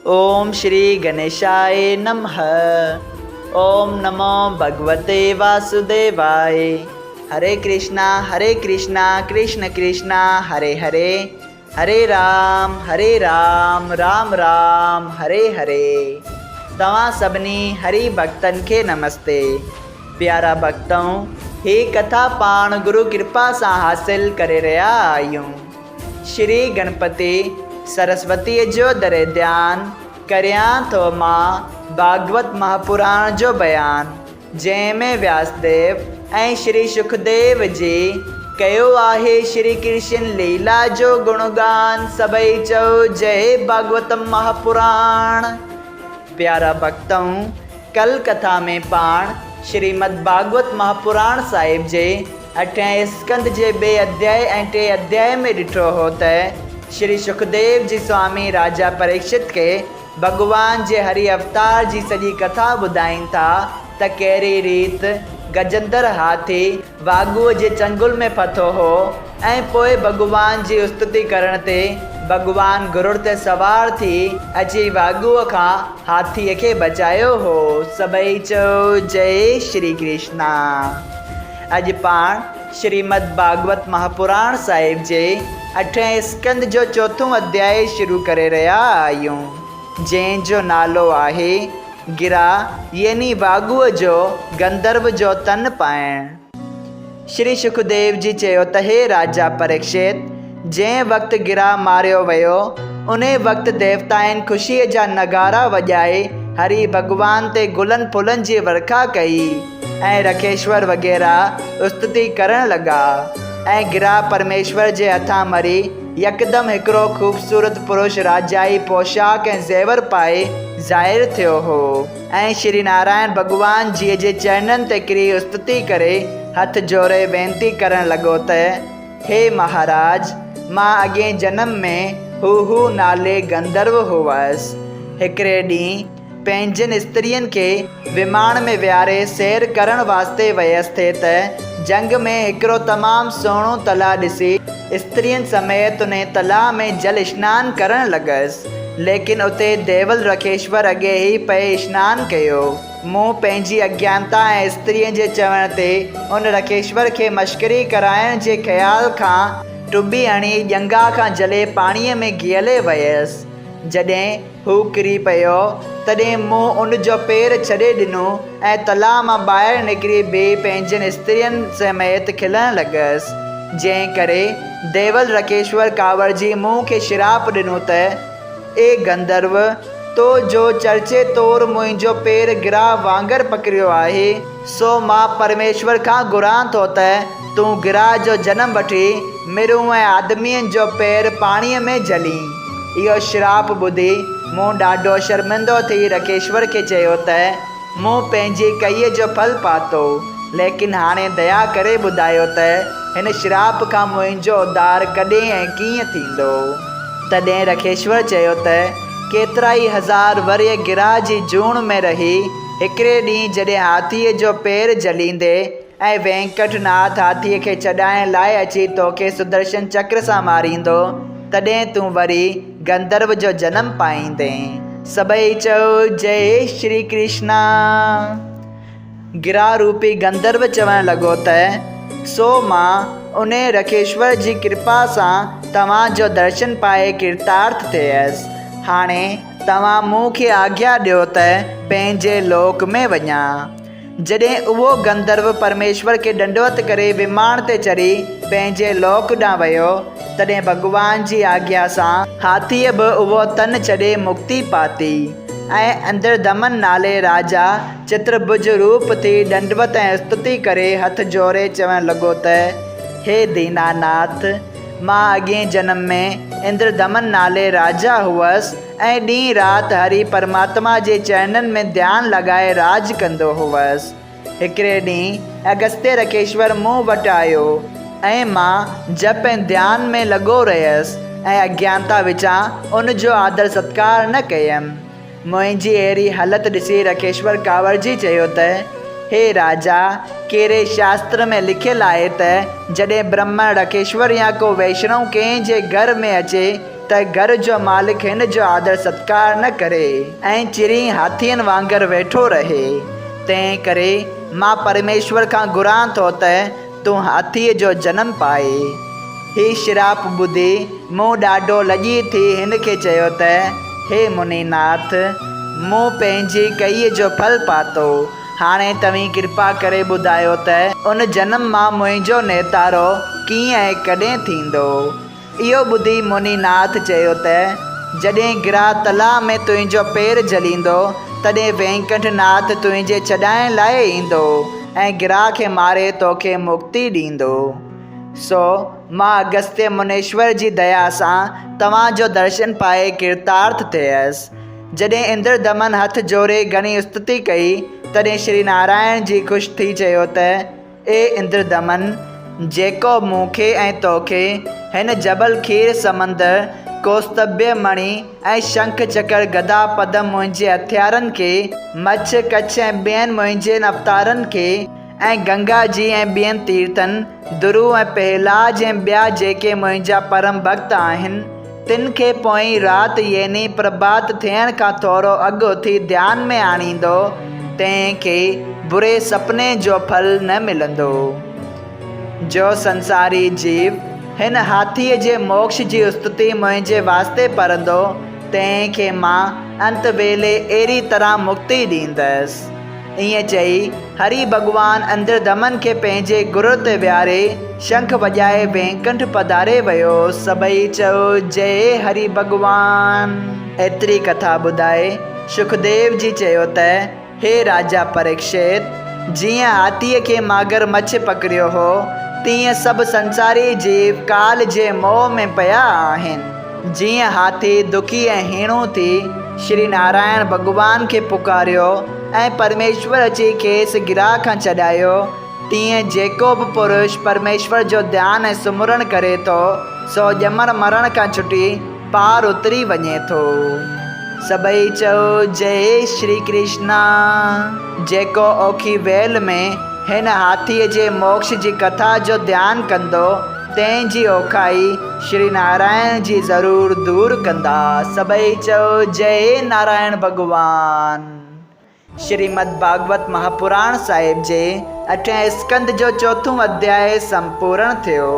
اوم شري گنيشاء نمه اوم نمو ڀڳوتي واسوديواء هري ڪرشنا هري ڪرشنا ڪرشن ڪرشنا هري هري هري رام هري رام رام رام هري هري توهان سڀني هري ڀڳتن کي نمستي پيارا ڀڳتؤ هي ڪٿا پاڻ گرو ڪرپا سان حاصل ڪري رهيا آهيون. شري گڻپتي سرسوتيء جو دري ڌيان ڪريان ٿو مان ڀاڳوت مهاپراڻ جو بيان، جنهن ۾ وياسديو ۽ شري شڪديو جي ڪيو آهي شري ڪرشن ليلا جو گڻگان، سڀئي چئو جئي ڀاڳوتم مهاپراڻ. پيارا ڀڳتؤ! ڪل ڪٿا ۾ پاڻ شريمد ڀاڳوت مهاپراڻ صاحب جي اٺين اسڪنڌ جي ٻئي اڌيائي ۽ ٽئين اڌيائي ۾ ڏٺو هو ته شري شڪديو جي سوامي راجا پريڪشت کي ڀڳوان جي هري اوتار جي سڄي ڪٿا ٻڌائين ٿا ته ڪهڙي ريت گجندر هاٿي واڳوء جي چنگل ۾ ڦٿو هو ۽ پوء ڀڳوان جي استتي ڪرڻ تي ڀڳوان گرڙ تي سوار ٿي اچي واڳوء کان هاٿيء کي بچايو هو. سڀئي چئو جئي شري ڪرشنا. اڄ پاڻ شريمد ڀاڳوت مهاپراڻ صاحب جي اٺين اسڪنڌ جو چوٿون اڌيائي شروع ڪري رهيا آهيون، جنهن جو نالو آهي گرا يعني واڳوء جو گنڌرو جو تن پائڻ. شري شڪديو جي چيو ته هي راجا پريڪشت! جنهن وقت گرا ماريو ويو، انهي وقت ديوتائن خوشيء جا نغارا وڄائي هري ڀڳوان تي گلن ڦلن جي ورکا ڪئي ۽ رکيشور وغيره استتي ڪرڻ لڳا ۽ گرا پرميشور جي هٿان مري يڪدم هڪڙو خوبصورت پرش راجائي پوشاڪ ۽ زيور پائي ظاهر ٿيو هو ۽ شري نارائڻ ڀڳوان جيء جي چرنن تي ڪري استتي ڪري هٿ جوڙي وينتي ڪرڻ لڳو ته هي مهاراج! مان اڳئين جنم ۾ هو هو نالي گنڌرو هئس. هڪڙي ڏينهن پنهنجين استرين کي وماڻ ۾ ويهاري سير ڪرڻ واسطي ويس ٿي ته جهنگ ۾ هڪڙو تمام سهڻو تلاء ڏسي استرين سميت انهي تلاء ۾ جل اشنان ڪرڻ لڳس. ليڪن اتي ديول رکيشور اڳي ئي پئي اشنان ڪيو. مون پنهنجي اگيانتا ۽ استريء جي چوڻ تي ان رکيشور کي مشڪري ڪرائڻ جي خيال کان ٽٻي هڻي ڄنگهه کان جهلي پاڻيء ۾ گهلي ويس. جڏهن هو ڪري پيو، تڏهن مون ان جو پير ڇڏي ڏنو ۽ تلاء مان ٻاهر نڪري بيهي پنهنجين استرين سميت کلڻ لڳس. جنهن ڪري ديول رکيشور ڪاوڙجي مون کي شراپ ڏنو ته. اي گنڌرو! تو جو چرچي طور منهنجو پير گراهه وانگر پڪڙيو آهي، سو مان پرميشور کان گهران ٿو ته تون گراهه جو جنم وٺي مرون ۽ آدمين جو پير پاڻيء ۾ جهلين. اهو شراپ ٻڌي مون ڏاڍو شرمندو ٿي رکيشور کي چيو ته مون پنهنجي ڪئي جو ڦل پاتو، ليڪن هاڻي ديا ڪري ٻڌايو ته هن شراپ کان منهنجو اڌار ڪڏهن ۽ ڪيئن ٿيندو؟ تڏهن رکيشور چيو ته، ڪيترائي هزار ورهيه گراهه جي جوڻ ۾ رهي، هڪڙي ڏينهن جڏهن هاٿيء جو پير جهليندي ۽ وينڪٽ ناٿ هاٿيء کي ڇڏائڻ لاء اچي توکي سدرشن چڪر سان ماريندو، تڏهن تون وري گنڌرو جو جنم پائيندين. سڀئي چئو جئي شري ڪرشنا. گرا روپي گنڌرو چوڻ لڳو ته، سو مان انهي رکيشور جي ڪرپا سان توهان جو درشن پائي ڪرتارٿ ٿيس. هاڻي توهان مون کي آگيا ڏيو ته پنهنجي لوڪ ۾ وڃان. جڏهن اهو گنڌرو پرميشور کي ڏنڊوت ڪري وماڻ تي چڙهي پنهنجي لوڪ ڏانهن ويو، تڏهن ڀڳوان جي آگيا سان هاٿيء به اهو تن ڇڏي مڪتي پاتي ۽ اندردمن نالي راجا چترڀج روپ ٿي ڏنڊوت ۽ استتي ڪري هٿ جوڙي چوڻ لڳو ته، هي ديناناٿ! مان اڳئين جنم ۾ اندردمن نالي راجا هئس ۽ ڏينهن رات هري پرماتما جي چرنن ۾ ڌيان لڳائي راڄ ڪندو هوس. هڪڙي ڏينهن اگستيه رکيشور مون وٽ آيو ۽ مان جپ ۽ ڌيان ۾ لڳو رهيس ۽ اگيانتا وچان ان جو آدر ستڪار نه ڪيم. منهنجي اهڙي هلت ڏسي رکيشور ڪاوڙجي چيو ته، هي راجا! ڪهڙي شاستر ۾ لکيل آهي ته جڏهن برهمڻ رکيشور يا ڪو ويشڻو ڪنهن جي گهر ۾ اچي ته گهر جو مالڪ هن جو آدر ستڪار نه ڪري ۽ چرين هاٿين وانگر ويٺو رهي. تنهن ڪري مان پرميشور کان گهران ٿو ته تون هاٿيء جو جنم پاء. هي شراپ ٻڌي مون ڏاڍو لڄي ٿي هن کي چيو ته، هي مني ناٿ! مون پنهنجي ڪئي جو ڦل پاتو. هاڻي توهين ڪرپا ڪري ٻڌايو ته ان جنم مان منهنجو نيتارو ڪيئن ۽ ڪڏهن ٿيندو؟ اهو ٻڌي مني ناٿ چيو ته، جڏهن گراهه تلاء ۾ تنهنجو پير جهليندو، تڏهن وينڪنٺ ناٿ تنهنجي ڇڏائڻ لاء ايندو ۽ گراهه کي ماري توکي مڪتي ڏيندو. سو، مان اگستيه منيشور جي ديا سان توهان جو درشن پائي ڪرتارٿ ٿيس. جڏهن اندردمن هٿ جوڙي گهڻي استتي ڪئي، تڏهن شري نارائڻ جي خوش ٿي چيو ته، اي اندردمن! جيڪو مون کي ۽ توکي، هن جبل کير سمندر، ڪوستڀيه مڻي ۽ شنک چڪر گدا پدم منهنجي هٿيارن کي، مڇ، ڪڇ ۽ ٻين منهنجين اوتارن کي، ۽ گنگا جي ۽ ٻين تيرٿن، درو ۽ پهلاج ۽ ٻيا جيڪي منهنجا پرم ڀڳت آهن، تن کي پوئين رات يعني پرڀات ٿيڻ کان ٿورو اڳ اٿي ڌيان ۾ آڻيندو، تنهن کي بري سپني جو ڦل نه ملندو. جو سنساري جيو هن هاٿيء جي موڪش جي استتي منهنجي واسطي پڙهندو، تنهن کي مان انت ويلي اهڙي طرح مڪتي ڏيندس. ائين چئي، هري ڀڳوان اندردمن کي پنهنجي گر تي ويهاري، شنک وڄائي وينڪنٺ پڌاري ويو. سڀئي چيو، جئي هري ڀڳوان! ايتري ڪٿا ٻڌائي، شڪديو جي چيو ته، هي راجا پريڪشت! جيئن هاٿيء کي ماگر مڇ پڪڙيو هو، تيئن سڀ سنساري جيو ڪال جي موهه ۾ پيا آهن. جيئن هاٿي دکي ۽ هيڻو ٿي، شري نارائڻ ڀڳوان کي پڪاريو ۽ پرميشور اچي کيس گراهه کان ڇڏايو، تيئن جيڪو به پرش پرميشور جو ڌيان ۽ سمرڻ ڪري ٿو، سو ڄمڻ مرڻ کان ڇٽي پار اتري وڃي ٿو. سڀئي چئو جئي شري ڪرشنا. جيڪو اوکي ويل ۾ هن هاٿيء جي موڪش جي ڪٿا جو ڌيان ڪندو، تنهن جي اوکائي شري نارائڻ جي ضرور دور ڪندا. سڀئي چئو جئي نارائڻ ڀڳوان. شريمد ڀاڳوت مهاپراڻ صاحب جي اٺين اسڪنڌ جو چوٿون اڌياء سمپورڻ ٿيو.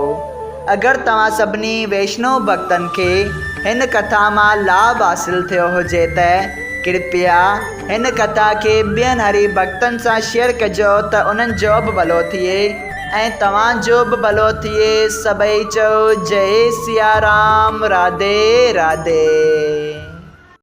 اگر توهان سڀني ويشنو ڀڳتن کي هن ڪٿا مان لاڀ حاصل ٿيو هجي ته ڪرپيا هن ڪٿا کي ٻين هري ڀڳتن سان شيئر ڪجو ته انهن جو به ڀلو ٿئي. ۽ توهان جو به ڀلو ٿئي سڀئي چئو جئي سيارام راڌي راڌي.